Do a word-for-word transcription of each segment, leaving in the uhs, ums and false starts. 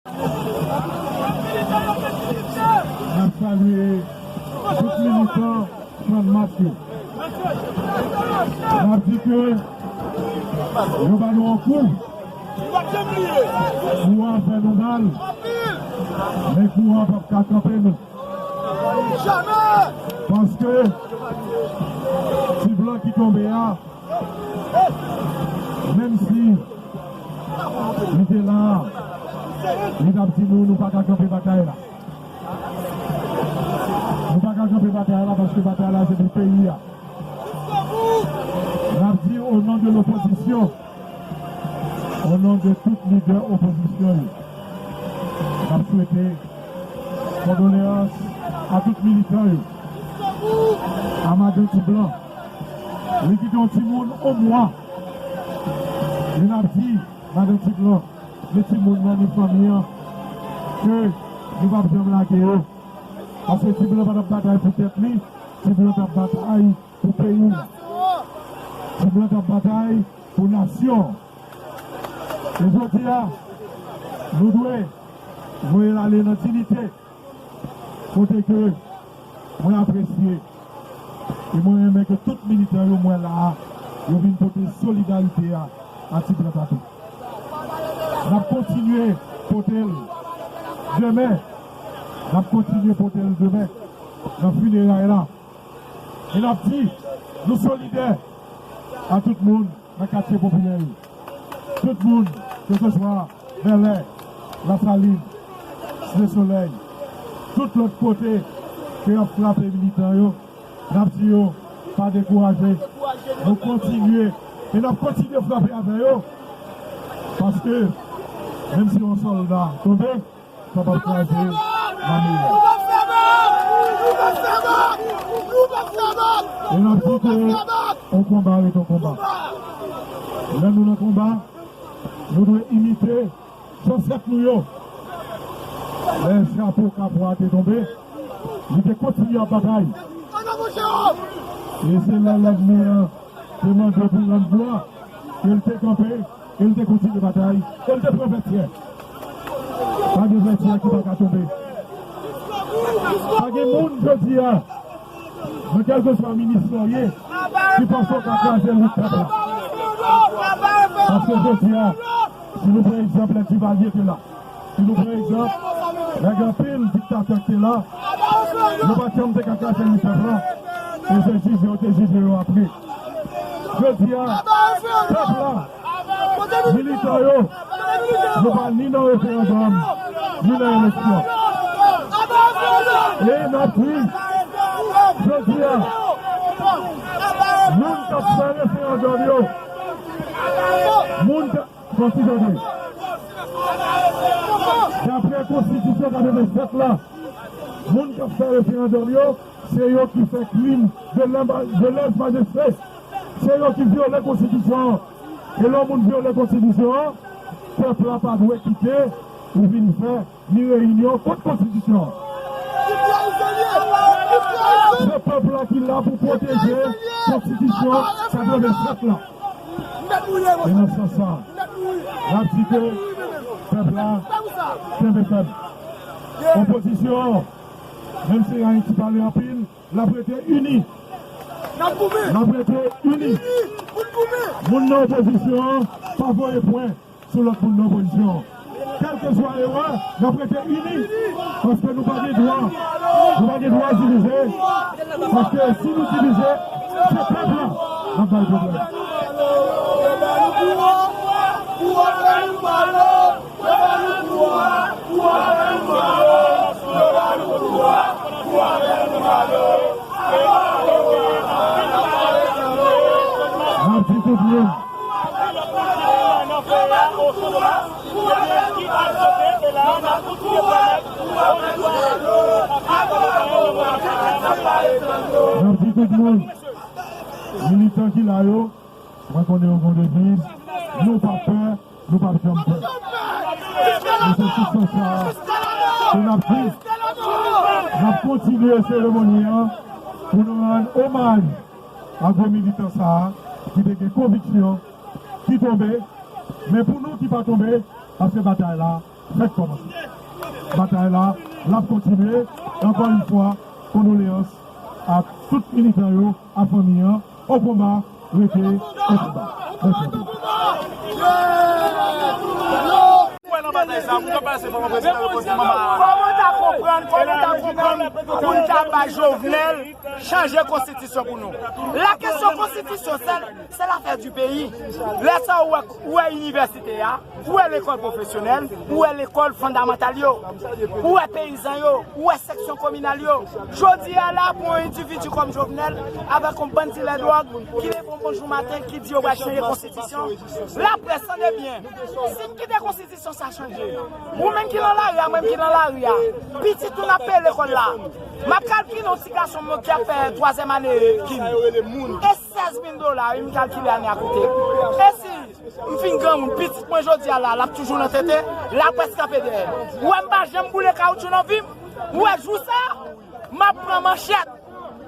N ap salye tout militan Channmas yo. N ap di ke yo ba nou yon kou. Kou a fè nou mal, men kou a p ap ka kanpe nou. Paske ti blan ki tonbe a, menm si li te la, li t ap di nou, nou pa ka kanpe batay la. Nou pa ka kanpe batay la paske batay la se pou peyi a. N ap di o non de lopozisyon, o non de tout lidè opozisyon yo, n ap swete kondoleyans a tout militan yo, a madan Ti Blan. Li kite yon timoun yon mwa. E n ap di madan Ti Blan, ni timoun nan, ni fanmi an, ke nou p ap janm lage yo. Paske Ti Blan pa t ap batay pou tèt li, Ti Blan t ap batay pou peyi l. Ti Blan t ap batay pou nasyon. E jodi a, nou dwe voye l ale nan diyite. Kote ke mwen apresye e mwen renmen ke tout militan yo mwen la a, yo vin pote solidarite a a Ti Blan Tatou. N ap kontinye pote l demen. N ap kontinye pote l demen nan fineray la. E n ap di, nou solidè a tout moun nan katye popilè yo. Tout moun, keseswa Bèlè, Lasalin, Site Solèy, tout lòt kote ke y ap frape militan yo, n ap di yo, pa dekouraje. Nou kontinye. E n ap kontinye frape avè yo. Paske, menm si yon sòlda tonbe, sa p ap kraze lame a. E n ap di ke yon konba ret yon konba. Lè nou nan konba, nou dwe imite zansèt nou yo. Lè chapo Kapwa te tonbe, li te kontinye ap batay. E se lè lènmi an te mande pou rann glwa, ke l te kanpe, ke l te kontinye batay, ke l te pran Vètyè. Pa gen Vètyè ki pa ka tonbe. Pa gen moun jodi a, nan kèlkeswa minis ou ye, ki panse w ka kraze lit pèp la. Paske jodi a, si nou pran egzanp lè Divalye te la, si nou pran egzanp lè gen anpil diktatè ki te la, yo pa t janm te ka kraze lit pèp la. E se jije yo te jije yo apre. Jodi a, pèp la, militan yo, yo pa ni nan referandòm, ni nan eleksyon. E n ap di, jodi a, moun k ap fè referandòm yo, moun k ap, fò n ti tande. Daprè konstitisyon katrevennsèt la, moun k ap fè referandòm yo, se yo ki fè krim de lè-, de lèse majeste. Se yo ki vyole konstitisyon an. E lè yon moun vyole konstitisyon an, pèp la pa dwe kite ou vin fè ni reyinyon kont konstitisyon an. Se pèp la ki la pou pwoteje konstitisyon katrevennsèt la. E nan sans sa, n ap di ke pèp la kenbe fèm. Opozisyon an, menm si Ayiti pale anpil, n ap rete ini. N ap rete ini. Moun nan opozisyon an pa voye pwen sou lòt moun nan opozisyon an. Kèlkeswa erè, n ap rete ini. Paske nou pa gen dwa, nou pa gen dwa divize. Paske si nou divize, se pèp la n ap bay pwoblèm. N ap di tout moun. N ap di tout moun. Militan ki la yo, mwen konnen yo gen yon deviz, nou pa pè, nou p ap janm pè. E se sou sans sa a ke n ap di, n ap kontinye seremoni an pou nou rann omaj a gwo militan sa a ki te gen konviksyon, ki tonbe, men pou nou ki pa tonbe, paske batay la fèk kòmanse. Batay la, l ap kontinye. E ankò yon fwa, kondoleyans a tout militan yo, a fanmi an. Au combat, rete au combat. Mèsi anpil. Kòman ta konprann, kòman ta konprann pou n ta ba Jovenel chanje konstitisyon pou nou? La kesyon konstitisyon, se, se lafè di peyi. Lè sa ou wè, ou wè inivèsite a, ou wè lekòl pwofesyonèl, ou wè lekòl fondamantal yo, ou wè peyizan yo, ou wè seksyon kominal yo. Jodi a la, pou yon endividi kòm Jovenel, avèk yon bann dilè dwòg, ki leve yon bonjou maten, ki di yo pral chanje konstitisyon. Laprès, tande byen. Si n kite konstitisyon sa chanje, ou menm ki nan lari a, mwen ki nan lari a, pitit ou n ap peye lekòl la. M ap kalkile yon ti gason mwen ki ap fè twazyèm ane kin. E sèz mil dola, wi, m kalkile ane a koute. E si m fin granmoun, pitit mwen jodi a la, l ap toujou nan tete, l ap prèske kanpe dèyè. Ou wè m pa janm boule kawoutchou nan vi m? Ou wè jou sa, m ap pran manchèt,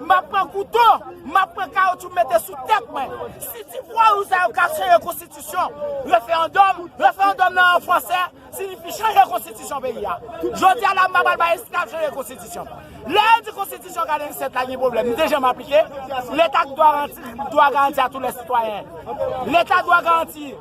m ap pran kouto, m ap pran kawoutchou m mete sou tèt mwen. Si ti vwayou sa yo ka chanje konstitisyon, referandòm, referandòm nan an fransè, siyifi chanje konstitisyon peyi a. Jodi a la, m pa pral bay esklav chanje konstitisyon. Lè yo di konstitisyon katrevennsèt la gen pwoblèm, li te janm aplike? Leta dwa garanti, dwa garanti à tous les citoyens. Leta dwa garanti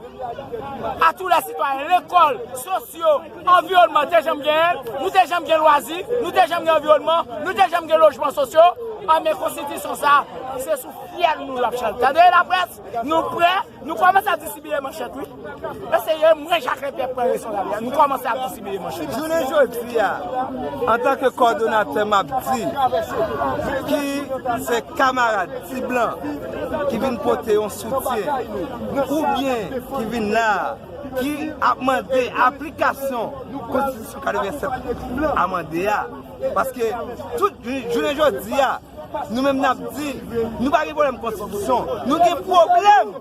à tous les citoyens. Lekòl, sosyo, anviwònman, te janm genyen l? Nou te janm gen lwazi? Nou te janm gen anviwònman? Nou te janm gen lojman sosyo? An men konstitisyon sa, se sou fyèl nou l ap chante. Tande laprès, nou prè? Nou kòmanse ap distribiye manchèt, wi. Eseye, mwen, Jacques Pierre, pran responsabilite. Nou kòmanse ap distribiye manchèt. Jounen jodi a, antanke kòdonatè, m ap di ki se kamarad ti blan ki vin pote yon soutyen, oubyen ki vin la, ki ap mande aplikasyon konstitisyon katrevennsèt amande a. Paske tout jounen jodi a, nou menm n ap di, nou pa gen pwoblèm konstitisyon, nou gen pwoblèm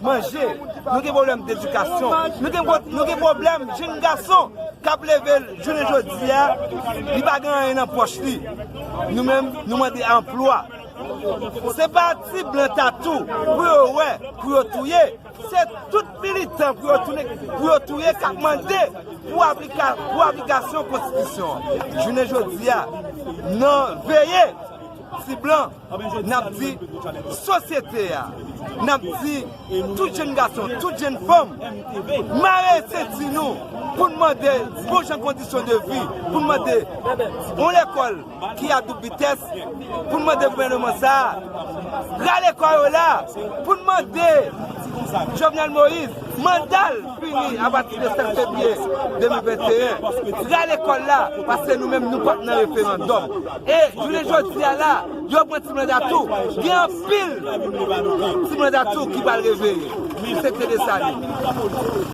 manje, nou gen pwoblèm edikasyon, nou gen, nou gen pwoblèm jenn gason k ap leve jounen jodi a, li pa gen anyen nan pòch li. Nou menm, nou mande anplwa. Se pa ti blan tatou pou yo wè, pou yo touye. Se tout militan pou yo tounen, pou yo touye k ap mande pou aplika-, pou aplikasyon konstitisyon an. Jounen jodi a, nan veye ti blan, n ap di sosyete a, n ap di tout jenn gason, tout jenn fanm, mare senti nou pou n mande bon jan kondisyon de vi, pou n mande yon lekòl ki a doub vitès, pou n mande gouvènman sa a rale kò yo la, pou n mande Jovenel Moïse, manda l fini apati de sèt fevriye de mil venteyen. Rale kò l la, paske nou menm nou pa t nan referandòm. E jounen jodi a la, yo pran ti manda tou. Gen anpil ti manda tou ki pral reveye. Se te Desalin.